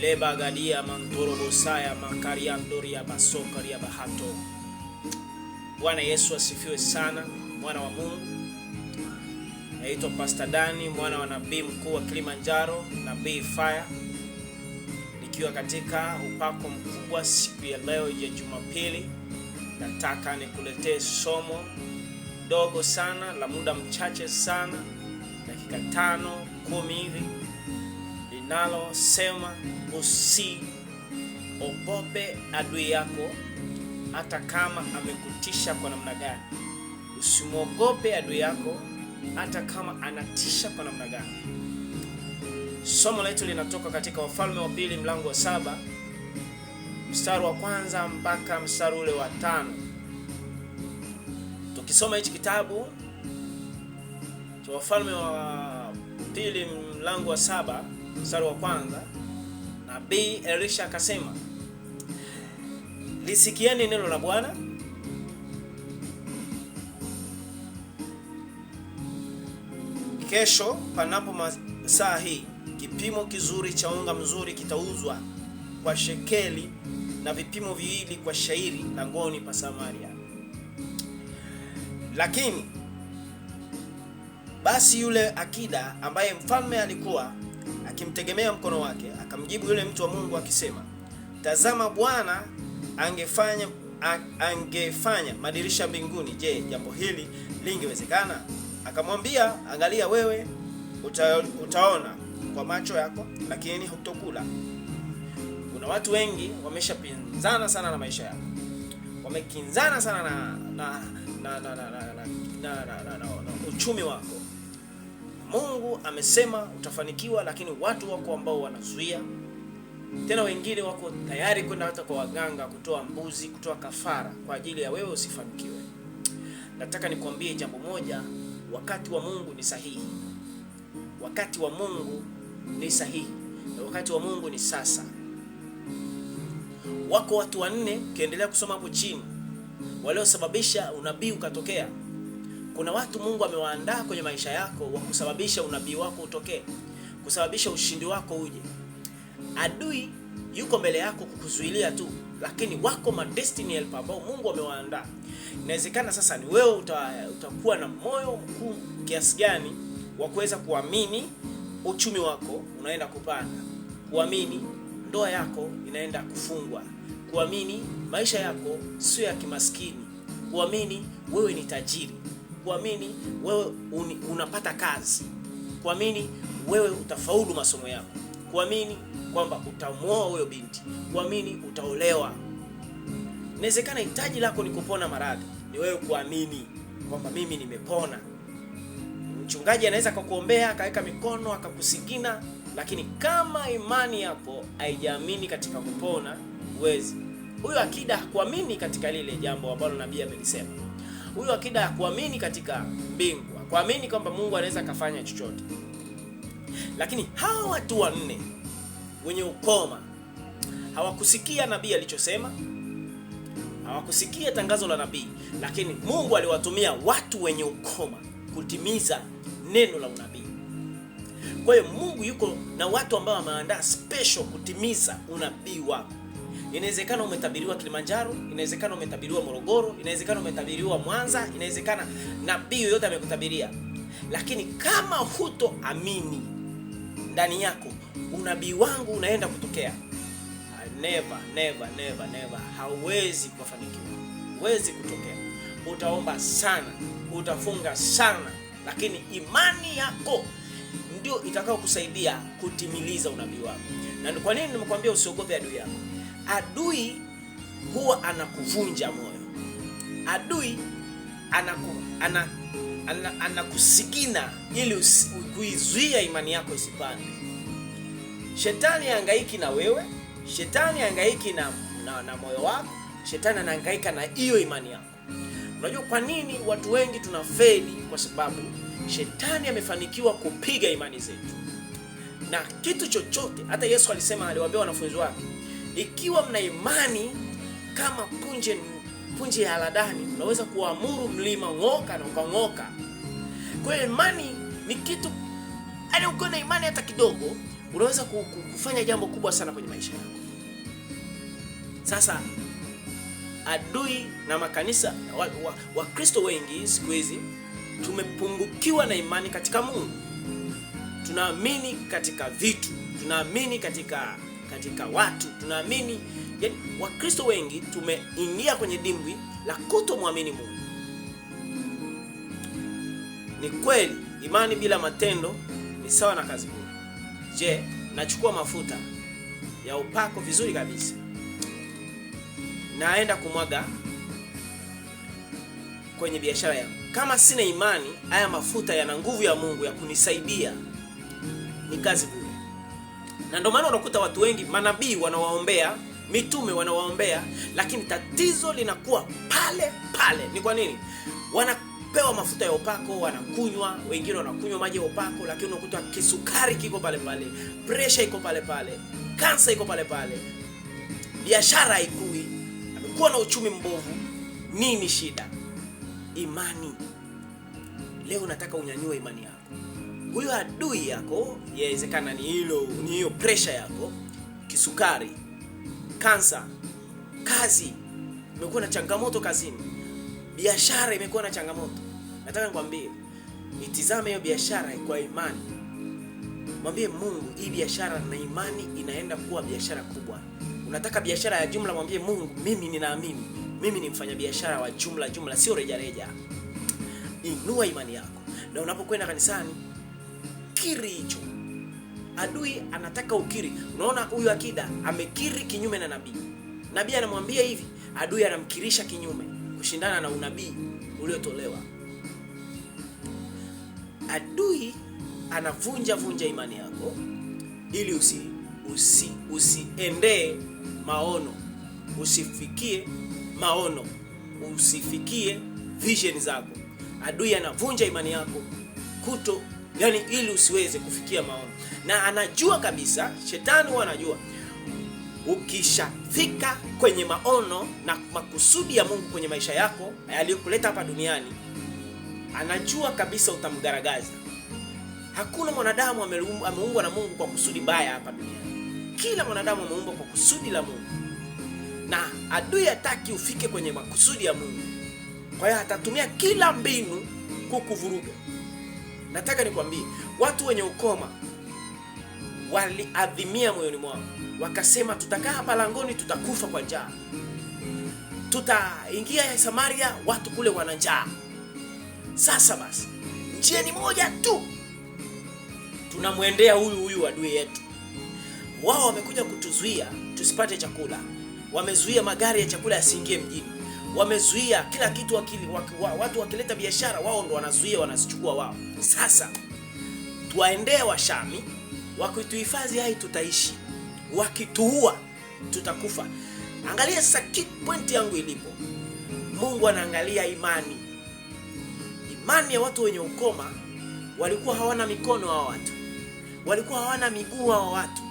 Lebagadia mantorobosaya makariandoria basokaria bahato. Bwana Yesu asifiwe sana, mwana wa Mungu. Naitwa Pastor Dani, mwana wa nabii mkuu wa Kilimanjaro, Nabii Fire, nikiwa katika upako mkubwa siku ya leo ya Jumapili. Nataka nikuletee somo dogo sana la muda mchache sana, dakika 5 10 hivi, linalosema usiogope adui yako hata kama amekutisha kwa namna gani. Usimwogope adui yako hata kama anatisha kwa namna gani. Somo letu linatoka katika Wafalme wa Pili mlango wa 7 mstari wa kwanza mpaka mstari ule wa 5. Tukisoma hichi kitabu cha Wafalme wa Pili mlango wa 7 mstari wa kwanza, Nabii Elisha akasema, lisikieni neno la Bwana. Kesho panapo masaa hii, kipimo kizuri cha unga mzuri kitauzwa kwa shekeli na vipimo viwili kwa shairi langoni pa Samaria. Lakini basi yule akida ambaye mfalme alikuwa akimtegemea mkono wake akamjibu yule mtu wa Mungu akisema, tazama, Bwana angefanya madirisha mbinguni, je, jambo hili lingewezekana? Akamwambia, angalia wewe utaona kwa macho yako, lakini hutokula. Kuna watu wengi wameshapinzana sana na maisha yako, wamekinzana sana na uchumi wako. Mungu amesema utafanikiwa, lakini watu wako ambao wanazuia. Tena wengine wako tayari kwenda hata kwa waganga kutoa mbuzi, kutoa kafara kwa ajili ya wewe usifanikiwe. Nataka nikwambie jambo moja, wakati wa Mungu ni sahihi. Wakati wa Mungu ni sahihi. Na wakati wa Mungu ni sasa. Wako watu wanne, ukiendelea kusoma hapo chini, waliosababisha unabii ukatokea. Kuna watu Mungu amewaandaa kwenye maisha yako wa kusababisha unabii wako utokee, kusababisha ushindi wako uje. Adui yuko mbele yako kukuzuilia tu, lakini wako ma destiny helper ambao Mungu amewaandaa. Inawezekana sasa ni wewe utakuwa na moyo mkuu kiasi gani wa kuweza kuamini uchumi wako unaenda kupanda, kuamini ndoa yako inaenda kufungwa, kuamini maisha yako sio ya kimaskini, kuamini wewe ni tajiri, kuamini wewe unapata kazi, kuamini wewe utafaulu masomo yako, kuamini kwamba utamuoa huyo binti, kuamini utaolewa. Inawezekana hitaji lako ni kupona maradhi, ni wewe kuamini kwamba mimi nimepona. Mchungaji anaweza akakuombea, akaweka mikono, akakusigina, lakini kama imani yako haijaamini katika kupona, huwezi. Huyo akida hakuamini katika lile jambo ambalo nabii amelisema. Huyo akida hakuamini katika mbingu, hakuamini kwamba Mungu anaweza akafanya chochote. Lakini hawa watu wanne wenye ukoma hawakusikia nabii alichosema, hawakusikia tangazo la nabii, lakini Mungu aliwatumia watu wenye ukoma kutimiza neno la unabii. Kwa hiyo Mungu yuko na watu ambao wameandaa special kutimiza unabii wako. Inawezekana umetabiriwa Kilimanjaro, inawezekana umetabiriwa Morogoro, inawezekana umetabiriwa Mwanza, inawezekana nabii yoyote amekutabiria. Lakini kama hutoamini ndani yako unabii wangu unaenda kutokea, never, never, never, never, hauwezi kufanikiwa, huwezi kutokea. Utaomba sana, utafunga sana, lakini imani yako ndio itakayokusaidia kutimiliza unabii wako. Na kwa nini nimekuambia usiogope adui yako? Adui huwa anakuvunja moyo. Adui anakusigina ili kuizuia imani yako isipande. Shetani hangaiki na wewe, shetani hangaiki na moyo wako, shetani anahangaika na hiyo imani yako. Unajua kwa nini watu wengi tunafeli? Kwa sababu shetani amefanikiwa kupiga imani zetu. Na kitu chochote, hata Yesu alisema, aliwaambia wanafunzi wake, ikiwa mna imani kama punje ya haradali, unaweza kuamuru mlima ng'oka na ukang'oka. Kwa hiyo imani ni kitu, yaani ukiwa na imani hata kidogo, Unaweza kufanya jambo kubwa sana kwenye maisha yako. Sasa adui na makanisa Wakristo wengi siku hizi tumepungukiwa na imani katika Mungu. Tunaamini katika vitu, tunaamini katika watu, tunaamini yani, Wakristo wengi tumeingia kwenye dimbwi la kutomwamini Mungu. Ni kweli imani bila matendo ni sawa na kazi bure. Je, nachukua mafuta ya upako vizuri kabisa, naenda kumwaga kwenye biashara yangu. Kama sina imani, haya mafuta yana nguvu ya Mungu ya kunisaidia, ni kazi bure. Na ndio maana unakuta watu wengi, manabii wanawaombea, mitume wanawaombea, lakini tatizo linakuwa pale pale. Ni kwa nini? Wanapewa mafuta ya upako, wanakunywa, wengine wanakunywa maji ya upako, lakini unakuta kisukari kiko pale pale, pressure iko pale pale, kansa iko pale pale, biashara haikui, amekuwa na uchumi mbovu. Nini shida? Imani. Leo nataka unyanyue imani yako. Huyo adui yako yawezekana ni hilo, ni hiyo pressure yako, kisukari, kansa, kazi imekuwa na changamoto kazini, biashara imekuwa na changamoto. Nataka nikwambie, itizame hiyo biashara kwa imani. Mwambie Mungu, hii biashara na imani inaenda kuwa biashara kubwa. Unataka biashara ya jumla, mwambie Mungu, mimi ninaamini, mimi ni mfanyabiashara wa jumla jumla, sio rejareja. Inua imani yako, na unapokwenda kanisani kiri hicho. Adui anataka ukiri. Unaona huyu akida amekiri kinyume na nabii. Nabii anamwambia hivi, adui anamkirisha kinyume, kushindana na unabii uliotolewa. Adui anavunja vunja imani yako ili usiendee maono, usifikie maono, usifikie vision zako. Adui anavunja imani yako kuto, yani ili usiweze kufikia maono. Na anajua kabisa, shetani huwa anajua ukishafika kwenye maono na makusudi ya Mungu kwenye maisha yako yaliyokuleta hapa duniani, anajua kabisa utamgaragaza. Hakuna mwanadamu ameumbwa na Mungu kwa kusudi baya hapa duniani. Kila mwanadamu ameumbwa kwa kusudi la Mungu, na adui hataki ufike kwenye makusudi ya Mungu. Kwa hiyo atatumia kila mbinu kukuvuruga. Nataka nikwambie, watu wenye ukoma waliadhimia moyoni mwao, wakasema tutakaa hapa langoni, tutakufa kwa njaa, tutaingia Samaria, watu kule wana njaa. Sasa basi, njia ni moja tu, tunamwendea huyu huyu adui yetu. Wao wamekuja kutuzuia tusipate chakula, wamezuia magari ya chakula yasiingie mjini, wamezuia kila kitu. Watu wakileta biashara, wao ndo wanazuia, wanazichukua wao. Sasa tuwaendee Washami, wakituhifadhi hai tutaishi, wakituua tutakufa. Angalia sasa point yangu ilipo. Mungu anaangalia imani. Imani ya watu wenye ukoma. Walikuwa hawana mikono hao watu, walikuwa hawana miguu hao watu,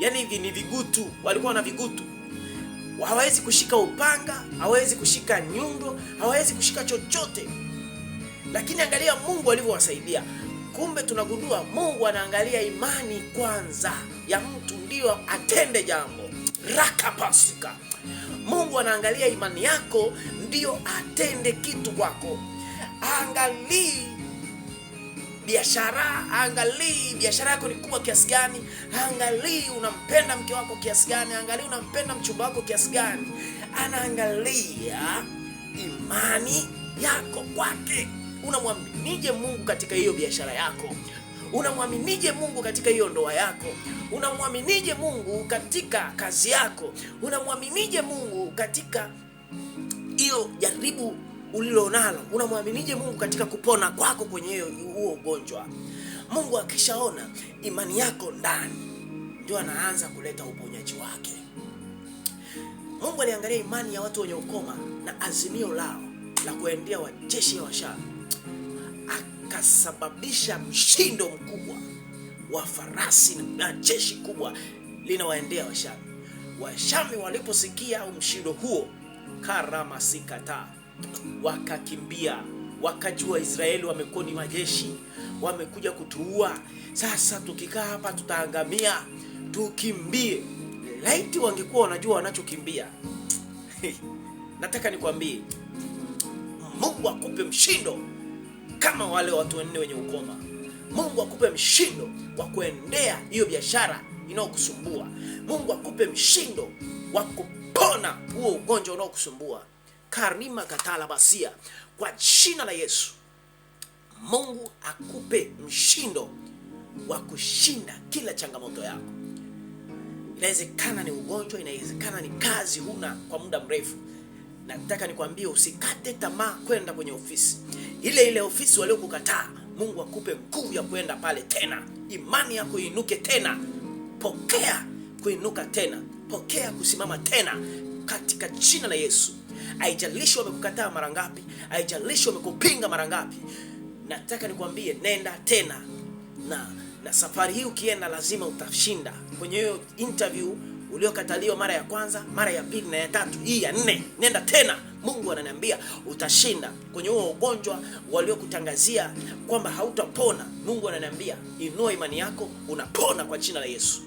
yaani hivi ni vigutu, walikuwa na vigutu, hawawezi kushika upanga, hawawezi kushika nyundo, hawawezi kushika chochote. Lakini angalia Mungu alivyowasaidia. Kumbe tunagundua Mungu anaangalia imani kwanza ya mtu ndiyo atende jambo. Rakapasika. Mungu anaangalia imani yako ndiyo atende kitu kwako. Angalii biashara, angalii biashara yako ni kubwa kiasi gani, angalii unampenda mke wako kiasi gani, angalii unampenda mchumba wako kiasi gani. Anaangalia imani yako kwake. Unamwaminije Mungu katika hiyo biashara yako? Unamwaminije Mungu katika hiyo ndoa yako? Unamwaminije Mungu katika kazi yako? Unamwaminije Mungu katika hiyo jaribu ulilonalo? Unamwaminije Mungu katika kupona kwako kwenye huo ugonjwa? Mungu akishaona imani yako ndani, ndio anaanza kuleta uponyaji wake. Mungu aliangalia imani ya watu wenye ukoma na azimio lao la kuendea wajeshi ya Washami, akasababisha mshindo mkubwa wa farasi na jeshi kubwa linawaendea Washami. Washami waliposikia mshindo huo, karamasikata, wakakimbia, wakajua Israeli wamekodi majeshi, Wamekuja kutuua. Sasa tukikaa hapa tutaangamia, tukimbie. Laiti wangekuwa wanajua wanachokimbia. Nataka nikwambie, Mungu akupe mshindo kama wale watu wanne wenye ukoma. Mungu akupe mshindo wa kuendea hiyo biashara inayokusumbua. Mungu akupe mshindo wa kupona huo ugonjwa unaokusumbua. Karima katala basia, kwa jina la Yesu, Mungu akupe mshindo wa kushinda kila changamoto yako. Inawezekana ni ugonjwa, inawezekana ni kazi huna kwa muda mrefu. Nataka nikwambie usikate tamaa kwenda kwenye ofisi ile ile ofisi waliokukataa. Mungu akupe nguvu ya kwenda pale tena, imani yako iinuke tena. Pokea kuinuka tena, pokea kusimama tena katika jina la Yesu. Haijalishi wamekukataa mara ngapi, haijalishi wamekupinga mara ngapi, nataka nikwambie nenda tena na safari hii ukienda lazima utashinda. Kwenye hiyo interview uliokataliwa mara ya kwanza, mara ya pili na ya tatu, hii ya nne, nenda tena. Mungu ananiambia utashinda. Kwenye huo ugonjwa waliokutangazia kwamba hautapona, Mungu ananiambia inua imani yako, unapona kwa jina la Yesu.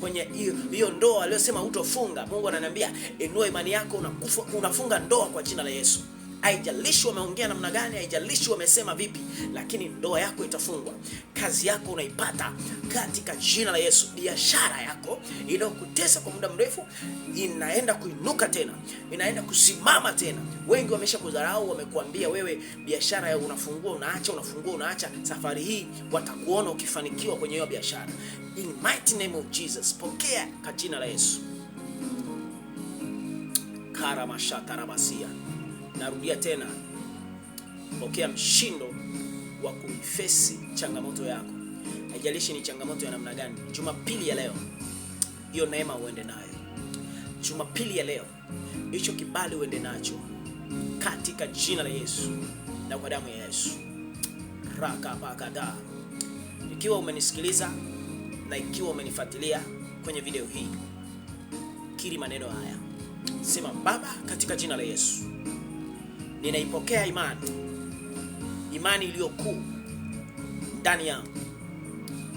Kwenye hiyo ndoa waliosema hutofunga, Mungu ananiambia inua imani yako, unafunga ndoa kwa jina la Yesu. Haijalishi wameongea namna gani, haijalishi wamesema vipi, lakini ndoa yako itafungwa, kazi yako unaipata katika jina la Yesu. Biashara yako iliyokutesa kwa muda mrefu inaenda kuinuka tena, inaenda kusimama tena. Wengi wamesha kudharau, wamekuambia wewe biashara ya unafungua unaacha, unafungua unaacha. Safari hii watakuona ukifanikiwa kwenye hiyo biashara. In mighty name of Jesus, pokea kwa jina la Yesu. Karamashatarabasia. Narudia tena, pokea mshindo wa kuifesi changamoto yako, haijalishi ni changamoto ya namna gani. Jumapili ya leo, hiyo neema uende nayo. Jumapili ya leo, hicho kibali uende nacho katika jina la Yesu na kwa damu ya Yesu. Rakapakada. Ikiwa umenisikiliza na ikiwa umenifuatilia kwenye video hii, kiri maneno haya, sema: Baba, katika jina la Yesu ninaipokea imani, imani iliyo kuu ndani yangu,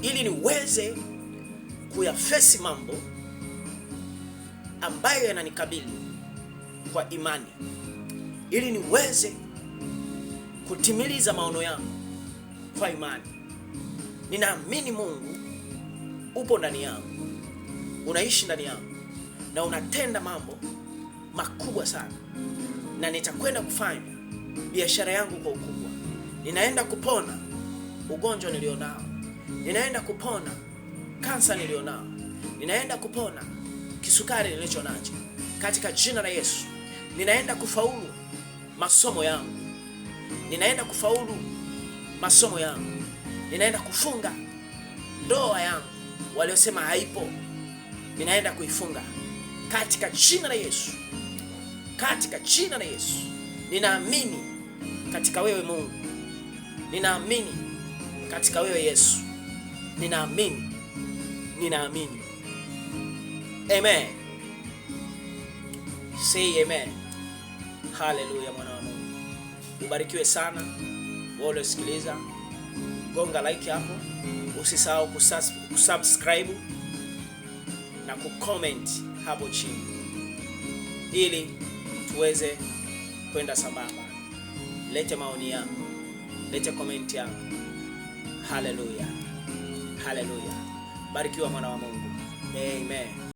ili niweze kuyafesi mambo ambayo yananikabili kwa imani, ili niweze kutimiliza maono yangu kwa imani. Ninaamini Mungu upo ndani yangu, unaishi ndani yangu na unatenda mambo makubwa sana, na nitakwenda kufanya biashara yangu kwa ukubwa. Ninaenda kupona ugonjwa nilionao, ninaenda kupona kansa nilionao, ninaenda kupona kisukari nilicho nacho katika jina la Yesu. Ninaenda kufaulu masomo yangu, ninaenda kufaulu masomo yangu, ninaenda kufunga ndoa yangu waliosema haipo, ninaenda kuifunga katika jina la Yesu, katika jina la Yesu. Ninaamini katika wewe Mungu, ninaamini katika wewe Yesu, ninaamini, ninaamini. Amen. Say amen. Haleluya, mwana wa Mungu, ubarikiwe sana wewe uliosikiliza. Gonga like hapo, usisahau kusubscribe na kucomment hapo chini ili tuweze kwenda sambamba. Lete maoni yako, lete comment yako. Haleluya, haleluya. Barikiwa mwana wa Mungu. Amen.